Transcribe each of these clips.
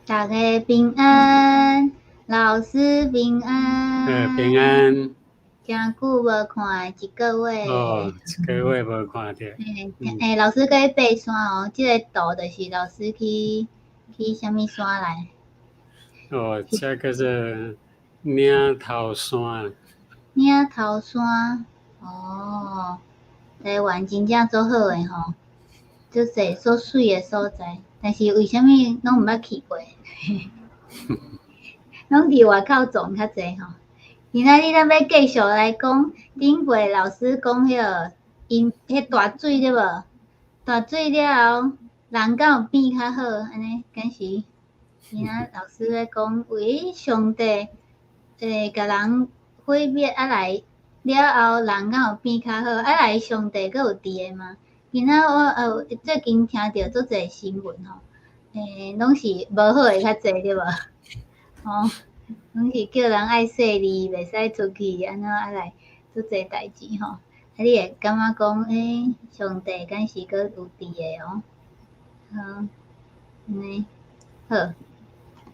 逐家平安，老師平安。平安。誠久無看，一個月。哦，一個月無看著。欸，老師閣去爬山哦，這个圖就是老師去啥物山來？哦，這叫做嶺頭山。嶺頭山，哦，台灣真正足好的吼，足濟足媠的所在，但是為啥物攏毋捌去過？攏佇外口撞較濟吼。今仔日咱欲繼續來講頂回老師講彼个𪜶彼大水對無？大水了後，人敢有變較好？按呢，敢是？今仔老師咧講，為上帝共人毀滅啊來了後，人敢有變較好？啊來上帝閣有佇个嗎？今仔我最近聽著足濟新聞吼，攏是無好的較濟對無？吼，攏是叫人愛細膩，袂使出去，按怎啊來足濟代誌吼。啊，你會感覺講，上帝敢是閣有佇个哦？好，按呢好。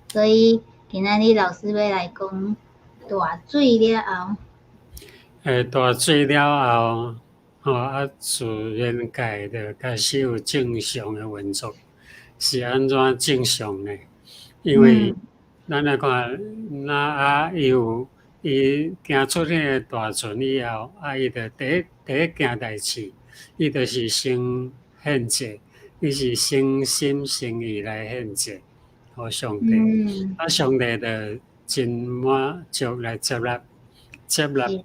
所以今仔日老師欲來講大水了後。大水了後，吼啊，自然界就開始有正常的運作，是按怎正常呢？因為咱來看，挪亞伊有伊行出彼个大船以後，啊，伊就第一件代誌，伊就是先獻祭，伊是誠心誠意來獻祭，予上帝。啊，上帝就真滿足來接納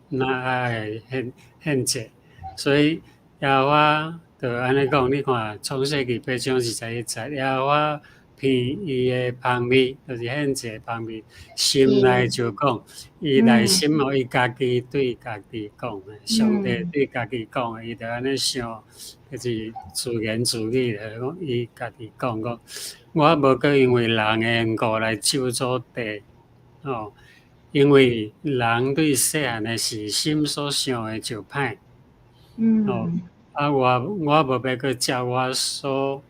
挪亞的獻祭，所以耶和華就按呢講，你看創世記八章二十一節，耶和華聞伊的香味，就是獻祭香味，心內就講，伊內心哦，伊家己對家己講的，上帝對家己講的，伊就按呢想，就是自言自語的講，伊家己講講，我無閣因為人的緣故來咒詛地，哦，因為人對細漢的時心所想的就歹，哦，啊，我無欲閣照我所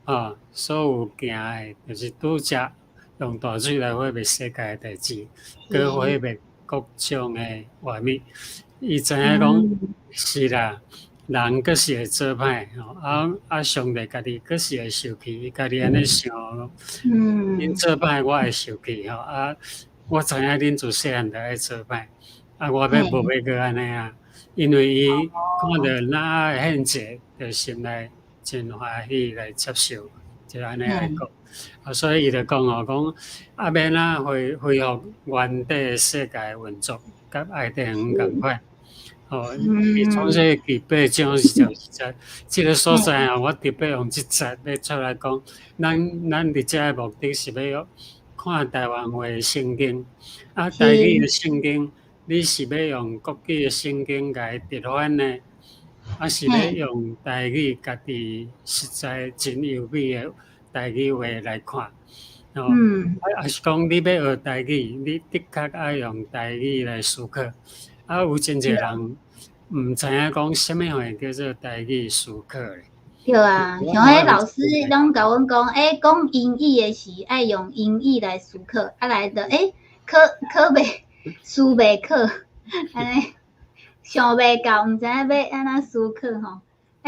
有行的，就是拄才用大水來毀滅世界的代誌，閣毀滅各種的活物。伊知影講是啦，人閣是會做歹，吼，啊啊，上帝家己閣是會受氣，伊家己按呢想，恁做歹我會受氣，吼，啊，我知影恁自細漢就愛做歹，啊，我欲無欲閣按呢啊，因為伊看著挪亞的獻祭，就心內真歡喜來接受，就按呢來講。啊，所以伊就講哦，講啊，欲按怎恢復原底世界運作，佮愛甸園仝款。哦，伊創世記八章二十一節，這个所在啊，我特別用這節欲出來講，咱佇遮的目的是欲看台灣話的聖經，啊，台語的聖經，你是欲用國語的聖經共伊直翻呢，抑是欲用台語家己實在真優美的台語話來看？哦，啊，抑是講你欲學台語，你的確愛用台語來思考。啊，有真濟人毋知影講啥物貨叫做台語思考咧。對啊，像彼老師攏共阮講，講英語的時愛用英語來思考，啊來就考考袂思袂考，按呢想袂到，毋知影欲按怎思考吼。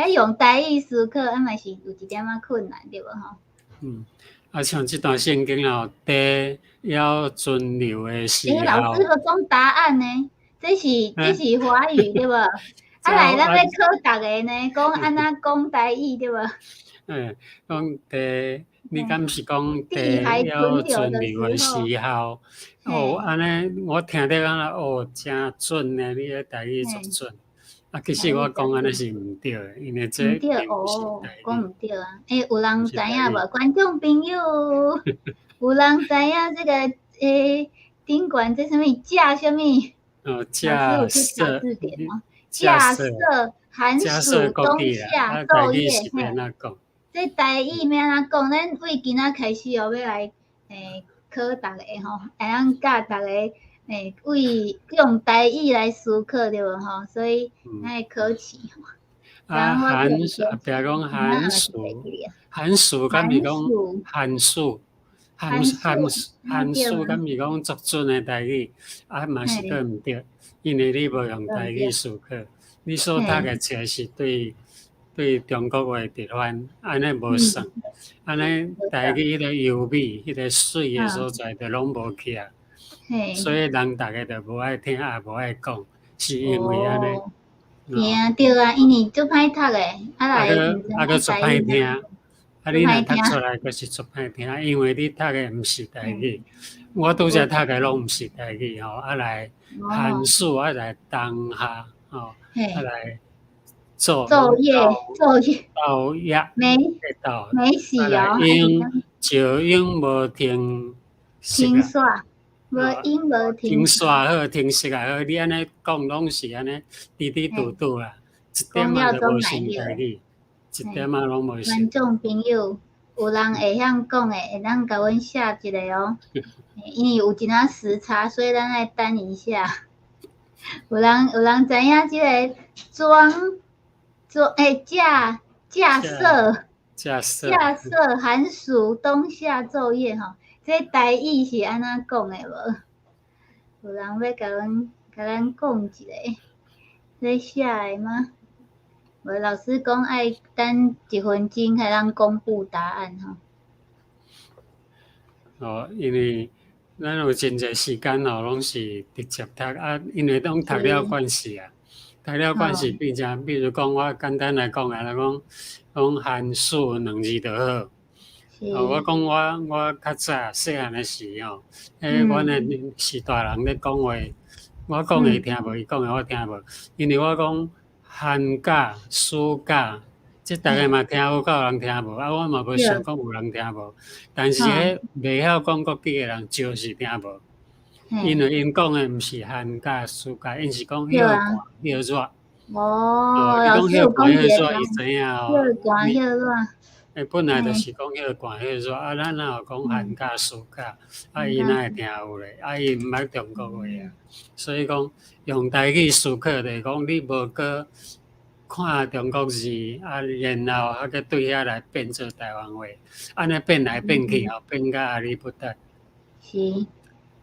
用台語思考，啊嘛是有一點仔困難，對無吼？嗯，啊，像這段聖經哦，地猶存留的時候。欸，老師閣講答案呢？這是華語對無？啊來，咱欲考逐个呢，講按怎講台語對無？嗯，講地，你敢是講地猶存留的時候？哦，按呢，我聽著敢若哦，誠準呢，你的台語足準。啊，其實我講按呢是毋對的，因為這毋對哦，講毋對啊。欸，有人知影無？觀眾朋友，有人知影這個頂懸這啥物假啥物？哦，稼穡字典嗎？稼穡寒暑冬夏晝夜，這台語欲按怎講？咱為今仔開始哦，欲來考逐家吼，會當教逐家為用台語來思考對無吼？所以咱會考試吼。啊，寒暑，比如講寒暑，寒暑敢是講寒暑？寒寒寒暑敢是講足準的台語，啊嘛是閣毋對，因為你無用台語思考，你所讀的冊是對中國話佇翻，按呢無算，按呢台語彼個優美、彼個媠的所在就攏無去啊。所以人逐个就無愛聽，也無愛講，是因為按呢。嘿啊，對啊，因為足歹讀的，啊來啊閣足歹聽，啊你若讀出來閣是足歹聽，因為你讀的毋是台語，我拄才讀的攏毋是台語吼，啊來寒暑啊來冬夏吼，啊來做晝夜晝夜晝夜沒沒死哦，永石永無停停煞，無永無停停煞好，停息也好，你按呢講攏是按呢滴滴嘟嘟啦，一點仔都無像台語，一點仔攏無像。觀眾朋友，有人會曉講的，會當共阮寫一下哦。因為有一寡時差，所以咱愛等一下。有人知影這个裝裝欸架架設架設架設寒暑冬夏晝夜吼，這台語是按怎講的無？有人欲共咱講一下，咧寫的嗎？無老師講愛等一分鐘才通公布答案吼。哦，因為咱有真濟時間吼，攏是直接讀啊，因為攏讀了慣勢啊，讀了慣勢變成，比如講我簡單來講啊，講講寒暑兩字就好。哦，我講我較早細漢的時吼，彼阮的是大人咧講話，我講的伊聽無，伊講的我聽無，因為我講寒假、暑假，這逐个嘛聽有，閣有人聽無，啊，我嘛無想講有人聽無，但是彼袂曉講國語的人就是聽無，因為𪜶講的毋是寒假、暑假，𪜶是講歇寒、歇熱。哦，伊講歇寒、歇熱，伊知影哦。歇寒、歇熱。欸，本來就是講歇寒、歇熱，啊，咱哪有講寒假、暑假？啊，伊哪會聽有咧？啊，伊毋捌中國話啊，所以講用台語思考就是講，你無閣看中國字，啊，然後啊閣對遐來變做台灣話，按呢變來變去吼，變甲阿里不達。是，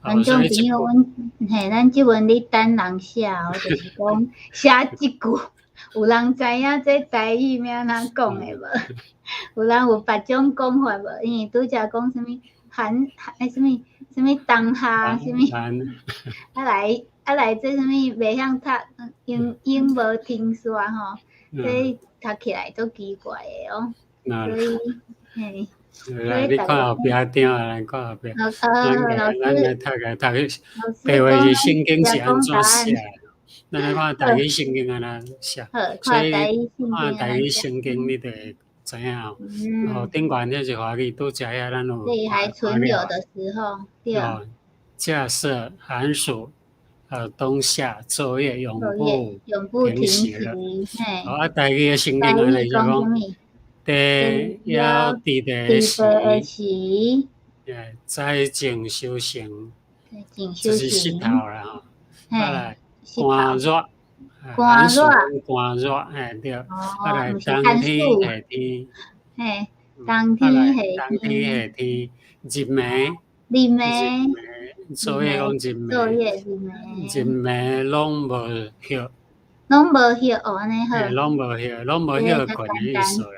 觀眾朋友，阮嘿，咱這陣咧等人寫哦，就是講寫這句，有人知影這台語欲按怎講的無？有人有別種講法無？因為拄才講啥物寒寒啥物啥物冬夏啥物，啊來這啥物袂曉讀，永永無停煞吼，這讀起來足奇怪的哦。所以，嘿。來，你看後壁張啊，來看後壁。咱來讀個讀去，白話字聖經是按怎寫？咱來看台語聖經按怎寫。所以看台語聖經，你就會知影哦。哦，頂懸這是華語，拄才遐咱有。對，還存有的時候，對。哦，架設寒暑，冬夏晝夜永不永不停息了。哦，啊，台語的聖經按呢就講。地枵佇地時，栽種收成，就是穡頭啦吼。啊來寒熱，寒暑寒熱，嘿對。啊來冬天夏天，嘿，冬天夏冬天夏天，入暝，入暝，晝夜講入暝，晝夜入暝，入暝攏無歇，攏無歇哦，按呢好。攏無歇，攏無歇睏的意思啦。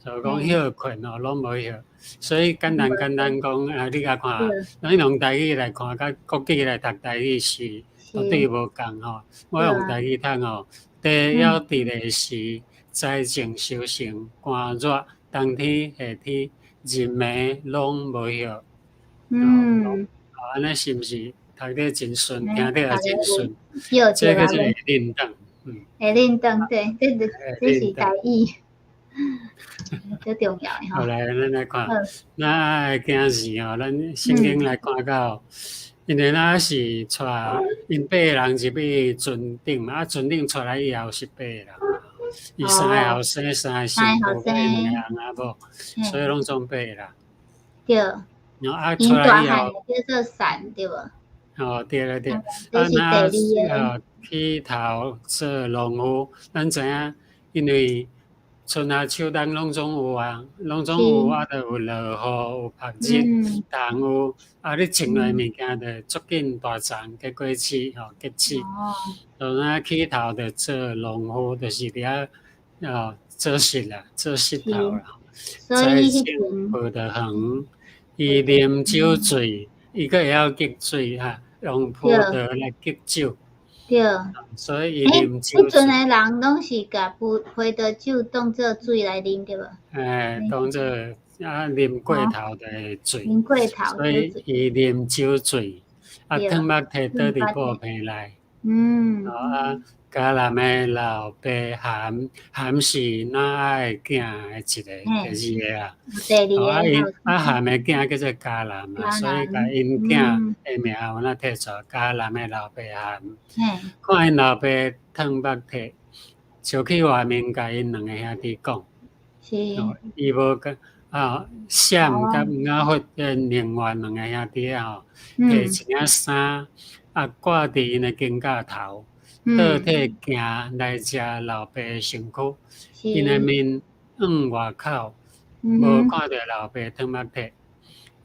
就講歇睏哦，攏無歇，所以簡單簡單講，啊，你共看，咱用台語來看，佮國語來讀台語是絕對無仝吼。我用台語讀吼，地枵佇咧時，栽種收成，寒熱，冬天夏天，入暝攏無歇。按呢是毋是讀得真順，聽得也真順？這個叫會輪轉，會輪轉，對，這是台語。最重要的吼。後來咱來看，咱愛囝兒吼，咱聖經來看到，因為咱是帶𪜶八個人入去船頂嘛，啊船頂出來以後是八個人，伊三个後生，三個新婦，佮𪜶兩個翁仔某，所以攏總八個人。對。啊出來以後叫做散對無？哦，對對對，啊那起頭做農夫，咱知影，因為。春夏秋冬攏總有啊，攏總有啊，就有落雨，有曝日，冬有啊，你種落物件就足緊大叢結果子吼，結子。就那起頭就做農夫，就是佇遐哦做穡啦，做穡頭啦。所以栽種葡萄園，伊啉酒醉，伊閣會曉激水哈，用葡萄來激酒。所以伊啉酒。彼陣的人攏是共葡萄酒當做水來啉對無？欸，當做啊啉過頭就會醉。啉過頭。所以伊啉酒醉，啊，褪目佇倒佇布棚內。啊，迦南的老爸含，含是拿亞的囝的一個第二個啊。第二個。啊，𪜶啊含的囝叫做迦南啊，所以共𪜶囝的名有哪提出迦南的老爸含。看𪜶老爸褪目佇，就去外面共𪜶兩个兄弟講。伊無共啊，閃佮雅弗的另外兩个兄弟吼，提一領衫啊掛佇𪜶的肩胛頭。倒退行來食老爸的身軀，𪜶的面向外口，無看著老爸褪目佇。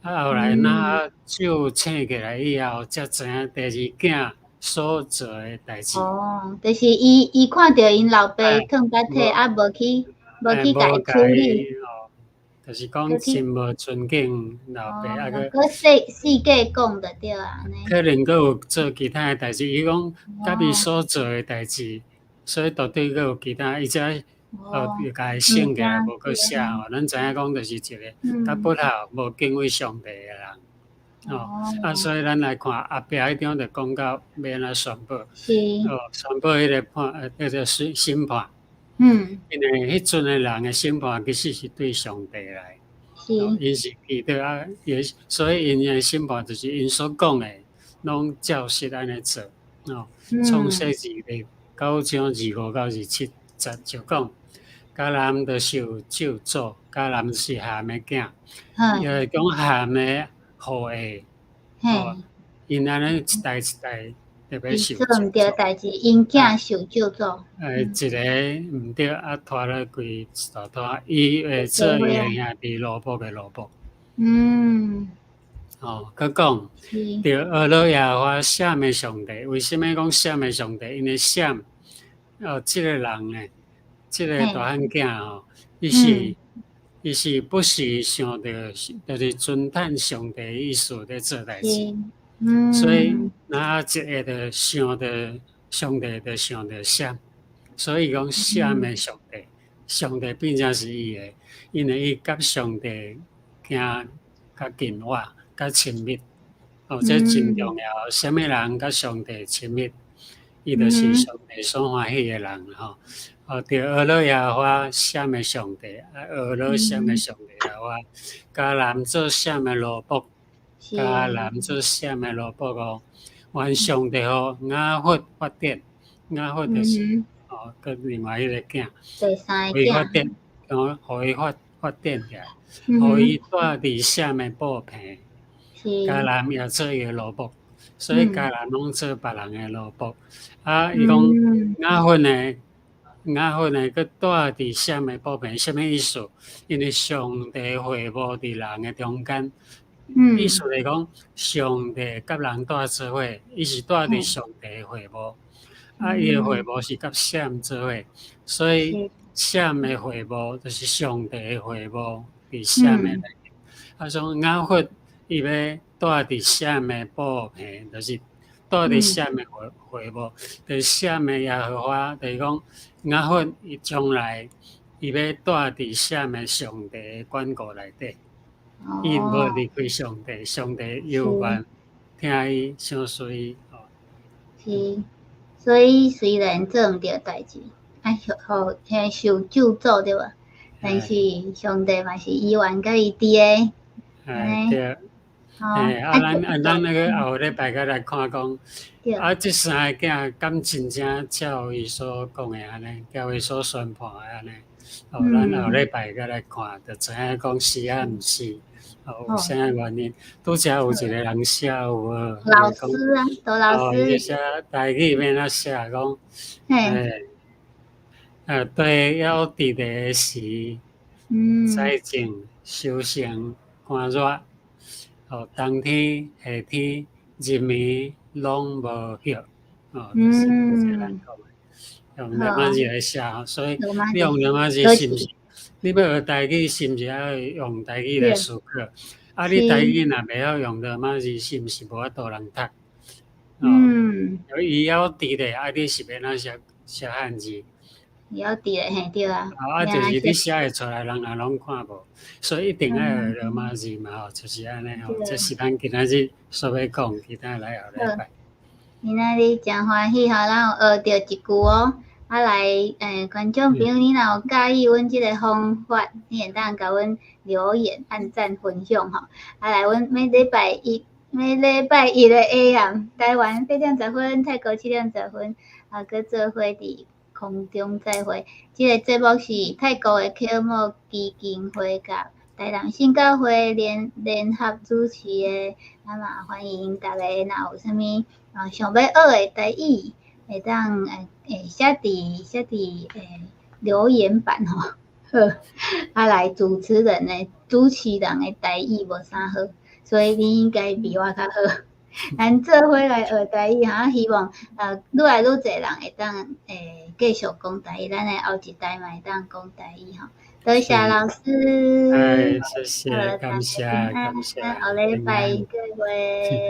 啊，後來若酒醒起來以後，才知影第二囝所做的代誌。哦，就是伊看著𪜶老爸褪目佇，啊，無去共伊處理。就是講真無尊敬老爸，啊閣閣四界講就對啊，可能閣有做其他的代誌，伊講佮伊所做的代誌，所以絕對閣有其他，伊才哦共伊省起來，無閣寫吼。咱知影講就是一個較不孝、無敬畏上帝的人，哦。啊，所以咱來看後壁彼張就講到欲按怎宣布，哦，宣布彼個判，叫做審判。因為彼陣的人的審判其實是對上帝來，𪜶是祈禱啊，所以𪜶的審判就是𪜶所講的，攏照實按呢做。哦，創世記第九章25到27節就講，迦南就受咒詛，迦南是含的囝，伊講含的後裔，哦，𪜶按呢一代一代。特別受做毋對代誌，𪜶囝受咒詛。欸，一个毋對，啊，拖了規一大拖，伊會做伊的兄弟奴僕的奴僕。哦，閣講，著呵咾耶和華閃的上帝，為啥物講閃的上帝？因為閃，哦，這个人呢，這个大漢囝吼，伊是不時想著，就是尊嘆上帝意思咧做代誌。所以，若一個就想著上帝，就想著閃，所以講閃的上帝，上帝變成是伊的，因為伊佮上帝行較近活、較親密，哦，這真重要。啥物人佮上帝親密，伊就是上帝所歡喜的人吼。哦，著呵咾耶和華閃的上帝，啊，呵咾閃的上帝耶和華，迦南做閃的奴僕。迦南做閃的奴僕哦，願上帝予雅弗發展，雅弗就是哦，閣另外彼個囝，第三個予伊發展，哦，予伊發展起來，予伊住佇閃的布棚，迦南也做伊的奴僕，所以迦南攏做別人的奴僕。啊，伊講雅弗呢，雅弗呢，閣住佇閃的布棚，啥物意思？因為上帝會幕佇人的中間。意思來講，上帝佮人蹛做伙，伊是蹛佇上帝的會幕，啊，伊的會幕是佮閃做伙，所以閃的會幕就是上帝的會幕佇閃的內面。啊，所以雅弗伊欲蹛佇閃的布棚，就是蹛佇閃的會幕，就是閃的耶和華，就是講雅弗伊將來伊欲蹛佇閃的上帝的管顧內底。伊無離開上帝，上帝猶原疼伊、相信伊。是，所以雖然做毋對代誌，啊，予予受咒詛對無？但是上帝嘛是依原佮伊佇个。哎對。欸，啊，咱那个後禮拜閣來看講，啊，這三个囝敢真正照伊所講的按呢，照伊所宣判的按呢？哦，咱後禮拜閣來看，就知影講是抑毋是。哦，有啥原因？拄才有一個人寫有無？老師啊，杜老師。哦，伊寫台語欲按怎寫講？欸，地猶佇咧時，栽種、收成、寒熱，哦，冬天、夏天、日暝攏無歇，哦，就是這樣講的。用羅馬字來寫，所以你用羅馬字是毋是？你欲學台語，是毋是愛用台語來思考？啊，你台語若袂曉用羅馬字，是毋是無法度人讀？伊猶佇咧，啊，你是欲按怎寫寫漢字？伊猶佇咧，嘿對啊。啊，就是你寫會出來，人也攏看無，所以一定愛學羅馬字嘛吼，就是按呢吼。這是咱今仔日所欲講，期待來後禮拜。今仔日誠歡喜吼，咱有學著一句哦。啊來，觀眾朋友，你若有佮意阮這个方法，你會當共阮留言、按讚、分享吼。啊來，阮每禮拜一的下暗，台灣8點10分，泰國7點10分，啊，閣做伙佇空中再會。這个節目是泰國的啟蒙基金會佮台南聖教會聯合主持的，啊嘛歡迎大家若有啥物啊想欲學的台語，會當寫佇留言板吼，好，啊來主持人的台語無啥好，所以你應該比我較好。咱做伙來學台語哈，希望愈來愈濟人會當繼續講台語，咱的後一代嘛會當講台語吼。多謝老師。哎，謝謝，感謝，感謝。後禮拜再會。